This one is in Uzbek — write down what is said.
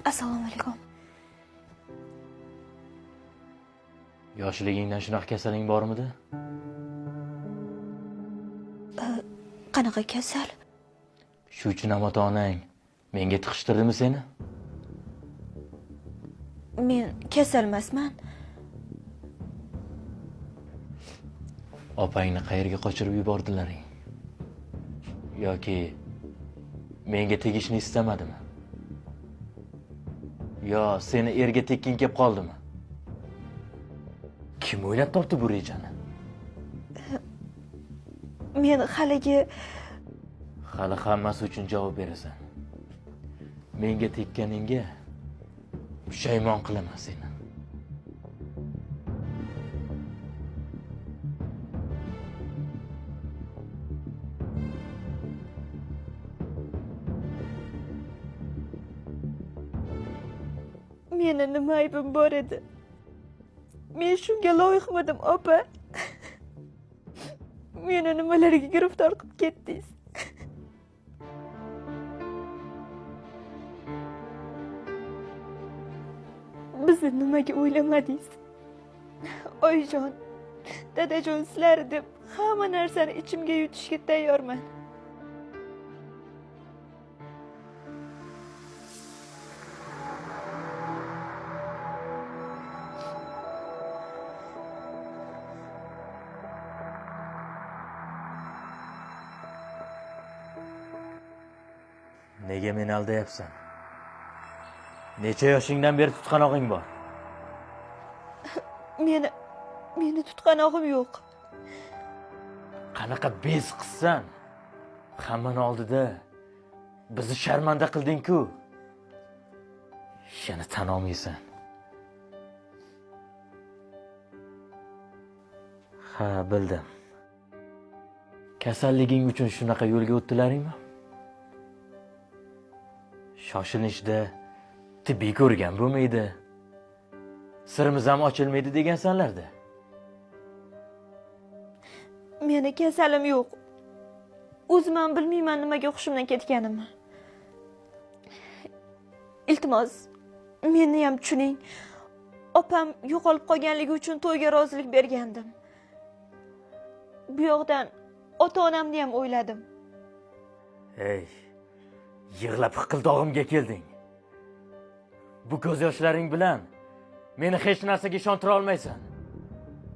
Assalomu alaykum. Yoshligingdan shunaqa kasaling bormidi? Qanaqa kasal? Shu uchun ham ota-onang menga tiqishtirdimi seni? Men kasal emasman. Opangni qayerga qochirib yubordilaring? Yoki menga tegishni istamadimi? Yo seni erga tekking kelib qoldimi? Kim o'ylab topdi bu rejani? Men haligi hali hammasi uchun javob berasan. Menga tekkaningga pushaymon qilaman seni. Meni nima aybim bor edi? Men shunga loyiqmidim, opa? Meni nimalarga giriftor qilib ketdingiz? Bizni nimaga o'ylamadingiz? Oyijon, dadajon, sizlar deb hamma narsani ichimga yutishga tayyorman. Nega meni aldayapsan? Necha yoshingdan beri tutqanog'ing bor? Meni tutqanog'im yo'q. Qanaqa bez qizsan? Hammani oldida bizni sharmanda qilding-ku. Yana tan olmaysan. Ha, bildim. Kasalliging uchun shunaqa yo'lga o'tdilaringmi? Shoshilinchda tibbiy ko'rgan bo'lmaydi. Sirimiz ham ochilmaydi degansanlar-da. Meni kasalim yo'q. O'zim ham bilmayman nimaga hushimdan ketganimni. Iltimos, meni ham tushuning. Opam yo'qolib qolganligi uchun to'yga rozilik bergandim. Bu yoqdan ota-onamni ham o'yladim. Ey, yig'lab hiqildog'imga kelding. Bu ko'z yoshlaring bilan meni hech narsaga ishontira olmaysan.